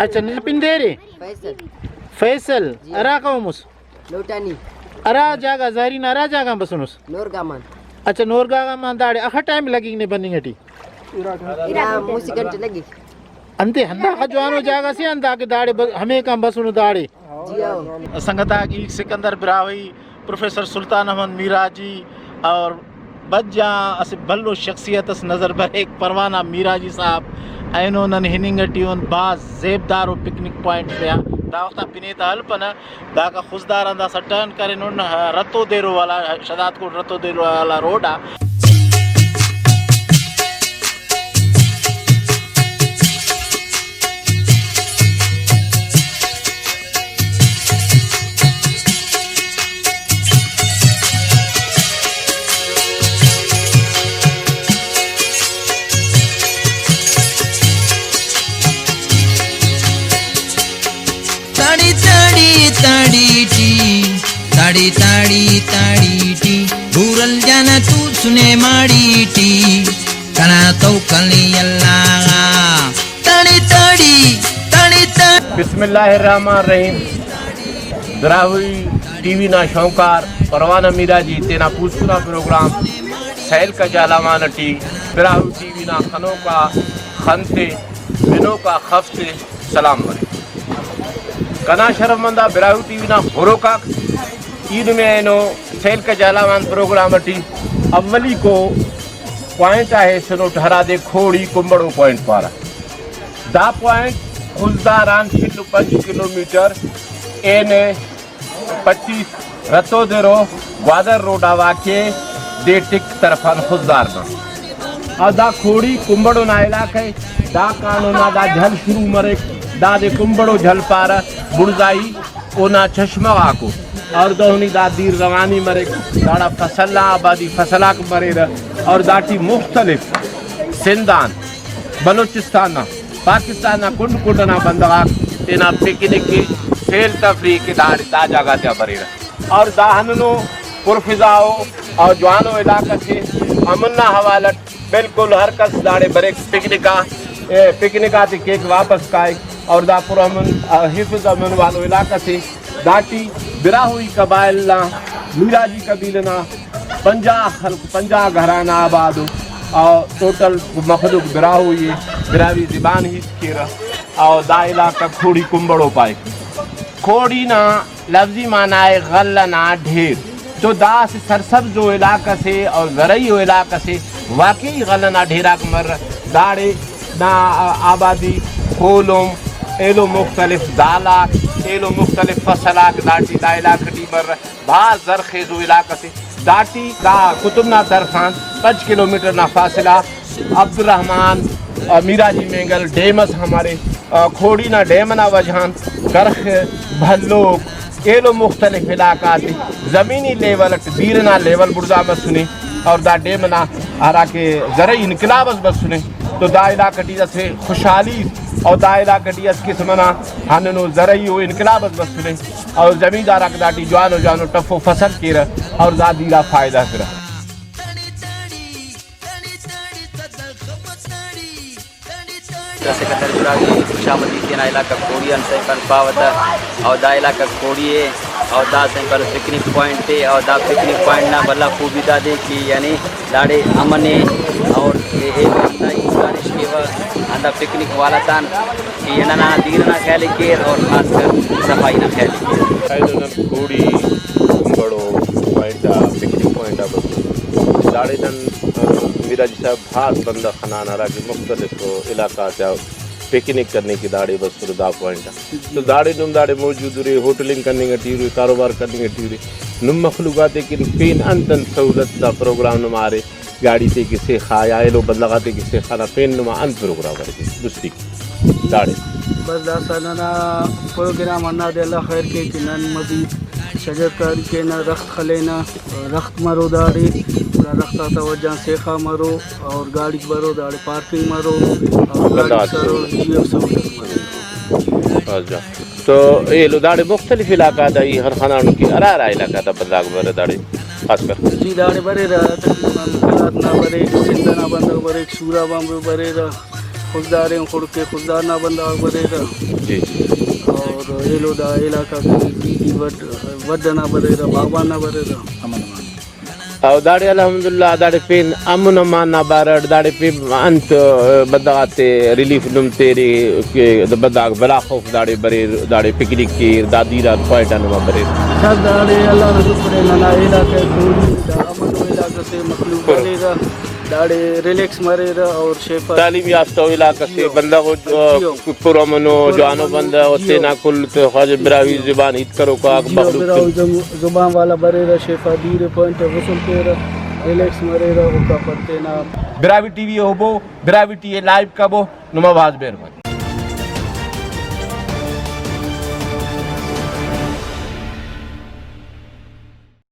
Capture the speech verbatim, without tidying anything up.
اچھا، ننا پن دیر ءِ؟ فیصل۔ فیصل، جی۔ ہرا قوم اس؟ لوٹانی۔ ہرا جاگہ، زہرین ہرا جاگہ آن بسنس؟ نورگام آن۔ اچھا، نورگام آن داڑے اخہ ٹائم لگک نے بننگ ٹی؟ ارا موسی گھنٹہ لگک۔ انتے ہنداخہ جوانو جاگہ سے اندا کہ داڑے ب-، ہمیکان بسنو داڑے۔ جی ہاں۔ سنگت آک، ای سکندر براہوئی، پروفیسر سلطان احمد میراجی اور بج آن اسہ بھلو شخصیت اس نظر بریک، پروانہ میراجی صاحب۔ اینو نن ہننگ ٹی ان، بھاز زیبدارو پکنک پوائنٹ سے آ۔ دا وخت آ پنے تا ہلپنہ، داکا خضدار آن داسہ ٹرن کرینن، رتو دیرو والا، شہداد کوٹ رتو دیرو والا روڈ آ۔ تاڑی تاڑی تاڑی ٹی، تاڑی تاڑی تاڑی ٹی، بورل جانا توسنے ماڑی ٹی، کنا توکل ءِ اللہ غا۔ تاڑی تاڑی، تاڑی تاڑی۔ بسم اللہ الرحمن الرحیم۔ براہوئی ٹی وی نا شونکار پروانہ میراجی تینا پوسکنا پروگرام سیل کا جہلاوان ٹی براہوئی ٹی وی نا خنوکا خن تے، بنوکا خف تے سلام مریک۔ کنا شرف مند آ براہوئی ٹی وی نا ہروک آک، ای نمے اینو سیل کا جہلاوان پروگرام ٹی اولیکو پوائنٹ آ ہیسنٹ، ہرادے کھوڑی کمبڑو پوائنٹ پارہ۔ دا پوائنٹ خضدار آن شل و پنچ کلومیٹر این اے پچیس رتو درو گوادر روڈ آ واقع دے ٹک طرف آن خضدار نا۔ اور دا کھوڑی کمبڑو نا علاقہ ءِ، دا کانو نا دا جھل شروع مریک، دادے کمبڑو جھل پارہ، بڑزائی اونا چشمہ غاکو۔ اور دہنی دا دیر روانی مریک، داڑا فصل نا آبادی، فصل آک مریرہ، اور داٹی مختلف سندھ آن، بلوچستان نا، پاکستان نا کنڈ کنڈ ئنا بندغ آک تینا پکنک ءِ، سیل تفریح ءِ داڑے دا جاگہ تیا بریرہ۔ اور دا ہندنو پرفضا ءُ اور جوانو علاقہ سے، امن نا حوالہ اٹ بالکل ہر کس داڑے بریک پکنک آ، اے، پکنک آتے کیک واپس کائک اور دا پرامن، آ، حفظ امن والو علاقہ سے۔ داٹی براہوئی قبائل نا، میراجی قبیلہ نا پنجاہ خلق، پنجاہ گھرانہ آباد ءُ، اور ٹوٹل مخلوق براہوئی ءِ، براہوئی زبان ہیت کیرہ، اور دا علاقہ کھوڑی کمبڑو پائک۔ کھوڑی نا لفظی معنی ءِ غلہ نا ڈھیر۔ تو دا اسہ سرسبز ءُ علاقہ سے اور زرعی ءُ علاقہ سے، واقعی غلہ نا ڈھیراک مرہ۔ داڑے نا آبادی خولم، ایلو مختلف دال آک، ایلو مختلف فصل آک داٹی دا علاقہ ٹی مرہ۔ بھاز زرخیزو علاقہ سے۔ داٹی دا قطب نا طرف آن پنچ کلومیٹر نا فاصلہ عبدالرحمن، آ، میراجی مینگل ڈیم اس ہم ارے۔ آ، کھوڑی نا ڈیم ئنا وجہ آن کرخ، بھلوک، ایلو مختلف علاقہ آتے زمینی لیول اٹ دیر ئنا لیول بڑزا مسنے اور دا ڈیم ئنا ہراکہ زرعی انقلاب اس بسنے تو دا علاقہ ٹی اسہ خوشحالی اور دا علاقہ ٹی اسہ قسم ئنا ہندنو زرعی ءُ انقلاب اس بسنے اور زمیندار آک داٹی جوانو جوانو ٹف و فصل کیرہ اور دا دیر آ فائدہ ہرفرہ۔ سکندر براہوئی خوش آمدید تینا علاقہ کھوڑی آن سائیکل پاوہ تہ، اور دا علاقہ کھوڑی ءِ، اور دا سائیکل پکنک پوائنٹ ءِ، اور دا پکنک پوائنٹ نا بھلا خوبی دادے کہ یعنی داڑے امن ءِ، اور اے، اے ہندا ہیت گزارش کیوہ ہندا پکنک والا تان کہ ننا دیر نا خیال ءِ کیر اور خاص کر صفائی نا خیال ءِ کیر۔ اینو نن کھوڑی کمبڑو پوائنٹ آ، پکنک پوائنٹ آ بسر۔ داڑے نن، آ، میراجی صاحب بھاز بندغ خنان ہراکہ مختلف علاقہ آتیا پکنک کننگ کہ داڑے بسر دا پوائنٹ آ۔ تو داڑے نم داڑے موجود ارے، ہوٹلنگ کننگ ٹی ارے، کاروبار کننگ ٹی ارے، نم مخلوق آتے کن پین انت انت سہولت دا پروگرام نما ارے؟ گاڑی تے کہ سیخا یا ایلو بندغ آتے کہ سیخا نا پین نما انت پروگرام ارے دستی داڑے؟ بس داسہ ننا پروگرام ہندادے، اللہ خیر کے کہ نن مزید شجرکاری کینہ، درخت خلینہ، درخت مرو داڑے، گڑا درخت آتا وجہ آن سیخا مرو اور گاڑیک برو داڑے پارکنگ مرو اور گاڑی بندغ آتے سرو، سہولت۔ جی، او سہولت مرو۔ اچھا۔ تو ایلو داڑے مختلف علاقہ تا ای ہر خنانو کہ ہرا ہرا علاقہ تا بندغ بریرہ داڑے خاص کر؟ جی، داڑے بریرہ، تقریباً قلات نا بریک، سندھ ئنا بندغ بریک، سوراب آن بریرہ، خضدار ان، خڑک ءِ خضدار نا بندغ آک بریرہ۔ جی، جی۔ اور ایلو دا علاقہ غاک ٹی ٹی وڈ، وڈھ ئنا بریرہ، باغبان نا بریرہ۔ او داڑے الحمدللہ داڑے پین امن امان نا بارٹ، داڑے پین انت بندغ آتے ریلیف نم تیرے کہ بندغ بلا خوف داڑے بریر، داڑے پکنک کیر، دا دیر آن خواہٹ آ نما بریر۔ سر داڑے اللہ نا شکر ءِ، ننا علاقہ ءِ کوہنی دا امن و علاقہ سے مخلوق بریرہ۔ داڑے ریلیکس مریرہ اور شیف آ تعلیم یافتہ و علاقہ سے جیو۔ بندغ و، جیو۔ پرامن و پرامن جوانو و بندغ و جیو۔ تینا کل تے خواجہ براہوئی جیو۔ زبان ہیت کروک آک جیو، مخلوق براہوئی تے۔ زم-، زبان والا بریرہ، شیف آ دیر ءِ پوائنٹ آ غسل کیرہ، ریلیکس مریرہ، اوکا پد تینا۔ براہوئی ٹی وی ءِ ہبو، براہوئی ٹی وی ءِ لائیو کبو، نما بھاز مہربانی۔